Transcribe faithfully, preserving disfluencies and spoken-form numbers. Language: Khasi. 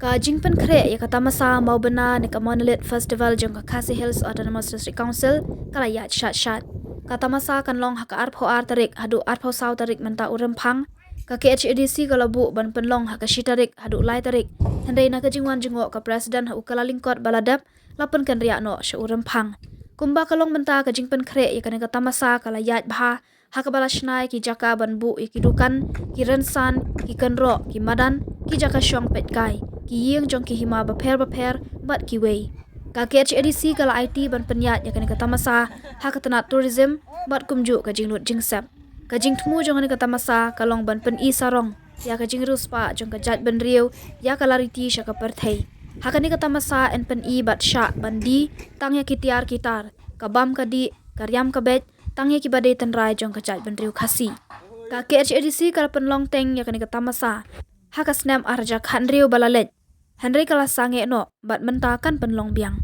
Ka jingpynkhreh ïa ka tamasa mawbynna ne ka Monolith Festival jong ka Khasi Hills Autonomous District Council ka la ïaid shat shat. Ka tamasa kan long ha ka arphew ar tarik haduh arphew saw tarik mynta u Rymphang. Ka K H A D C ka la buh ban pynlong ha ka shi tarik haduh lai tarik. Hynrei na ka jingwan jngoh ka President ha u Kyllalyngkot ba la dep, la pynkynriah noh sha u Rymphang. Kumba ka long mynta, ka jingpynkhreh ïa kane ka tamasa ka la ïaid bha, ha kaba la shna ïa ki jaka ban buh ïa ki dukan, ki rynsan, ki kynroh, ki madan, ki jaka shong peitkai, ki ïing jong ki hima bapher bapher bad kiwei. Ka K H A D C ka la aiti ban pynïaid ïa kane ka tamasa ha ka tnat tourism bad kumjuh ka jinglut jingsep. Ka jingthmu jong kane ka tamasa ka long ban pyni sarong ïa ka jingriewspah jong ka jaitbynriew ïa ka lariti sha ka pyrthei. Ha kane ka tamasa yn pyni bad shah ban die tang ïa ki tiar ki tar, ka bam ka dih, ka riam ka beit, tang ïa kiba dei tynrai jong ka jaitbynriew Khasi. Ka K H A D C ka la pynlong teng ïa kane ka tamasa ha ka snem ar hajar khathynriew ba la leit, hynrei ka la sangeh noh bad mynta kan pynlong biang.